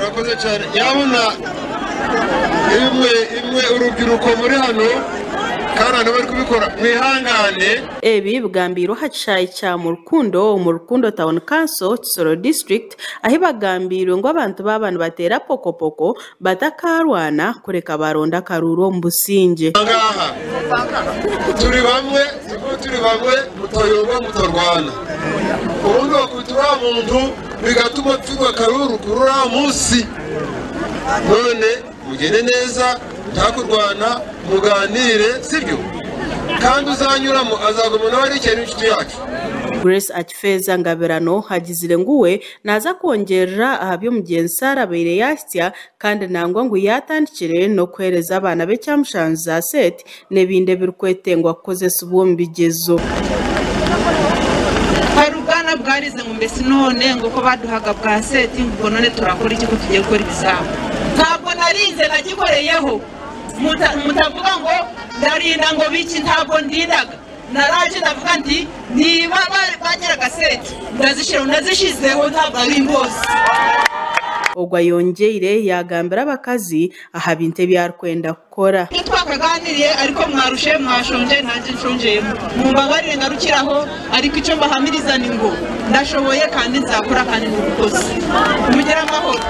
Murakoze cyane nyabuna imwe imwe urubyiruko muri hano kandi abantu bari kubikora mwihangane. Ebi bigambiirwe aha kishaayi kya Murukundo omu Rukundo Town Council, Kisoro District ahi bagambiirwe ngu abantu baaba nibateera pokopoko batakaarwana kureka baronde akaruuru omu busingye. Ngaha turi bamwe tugume turi bamwe mutayoba mutarwana obundi bakubita uriya muntu bigatuma tugwa akaruru kuri uriya munsi none mugende neza nta kurwana muganire sibyo kandi uzanyuramo azaguma nawe ari ikintu inshuti yacu. Grace Akifeza Ngabirano agizire ngu we naaza kwongyerera aha bi omugyenzi Sarah abaire yaahitsya kandi nangwa ngu yaatandikire n'okuheereza abaana b'ekyamushanju za seeti n'ebindi ebirikwetengwa kukozesibwa omu bigyezo. Hari ubwana bwarize ngu mbesi none ngu ko baduhaga bwa seti ngu ubwo none turakora iki ko tugiye gukora ibizamu. Ntabwo narinze nagikoreyeho mutavuga ngo ndarinda ngo biki ntabwo ndindaga. Naraje ndavuga nti niba bageraga seti ndazishyiraho nazishyizeho ntabwo ari imbozi. Ogwo ayongyeire yaagambira abakazi aha bintu ebi arikwenda kukora. Ibyo twakaganiriye ariko mwarushe mwashonje nanjye nshonjeyemo mumbabarire ngarukiraho ariko icyo mbahamiriza ni ngo ndashoboye kandi nzakora kandi ni umukozi mugire amahoro.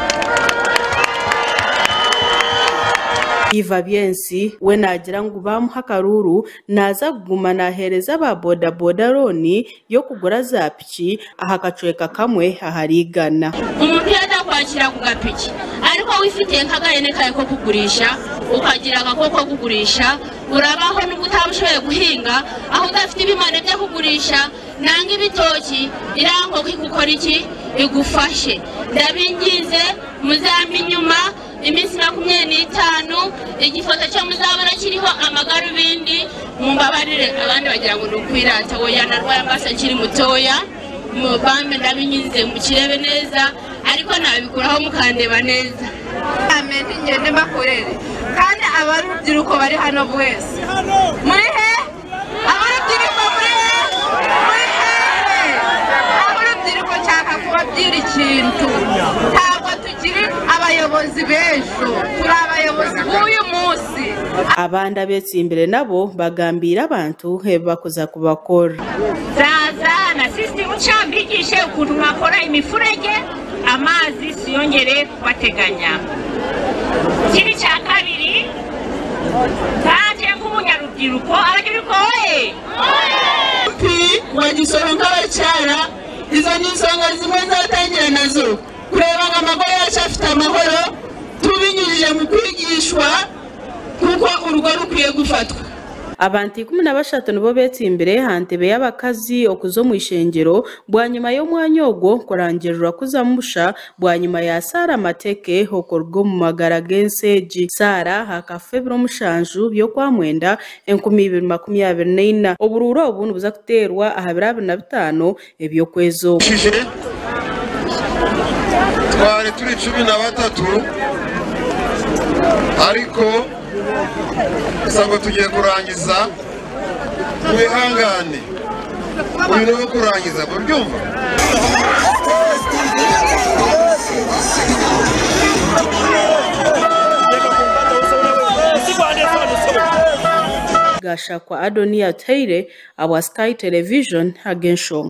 Eva Byensi we naagira ngu baamuha akaruuru naaza kuguma naaheereza aba bodaboda looni y'okugura za piki aha kacweka kamwe ahari igana. Umuntu iyo atakwakira ku gapiki ariko wifitiye nk'agahene kawe ko kugurisha ukagira agakoko ko kugurisha urabaho nubwo utaba ushoboye guhinga aho udafite ibimane byo kugurisha nanga ibitoki iriya nkoko igukora iki igufashe ndabinginze muzampe inyuma iminsi 25 igifoto cyo muzabona kiriho amagarubindi mumbabarire abandi bagira ngo ni ukwirata oya narwaye amaso akiri mutoya mubambe ndabinginze mukirebe neza ariko nabikuraho mukandeba neza. Amen ngende mbakorere kandi abarubyiruko bari hano bwese muri he abarubyiruko muri he muri he abarubyiruko nshaka kubabwira ikintu ntabwo tukiri abayobozi b'ejo turi abayobozi b'uyu munsi. Abandi abetsimbire nabo bagambiire abantu ebi bakuza kubakora. Zaza na sisitemu nshya mbigishe ukuntu mwakora imifurege amazi siyongere kubateganya. Ikindi cya kabiri nkanjye nk'umunyarubyiruko abanyarubyiruko oye wa Gisoro nk'abacyara izo ni insonga zimwe nzatangira nazo kureba ngo amago yacu afite amahoro tubinyujije mu kwigishwa kuko urugo rukwiye gufatwa. Abantu 13 nibo betsimbire aha ntebe y'abakazi okuza omu ishengyero bwanyima y'omwanya ogwo kurangirirwa kuzamu busha bwanyima ya Sarah Mateke okuruga omu magara g'ensi egi. Sarah akafa ebiro 7 by'okwamwenda 2024. Oburuuru obu nibuza kuteerwa aha biro 25 eby'okwezi oku. Twari turi 13 ariko gusa ngo tugiye kurangiza mwihangane uyu ni uwo kurangiza mubyumva. Gashakwa Adonia Teire, awa Sky Television, Agenshonga.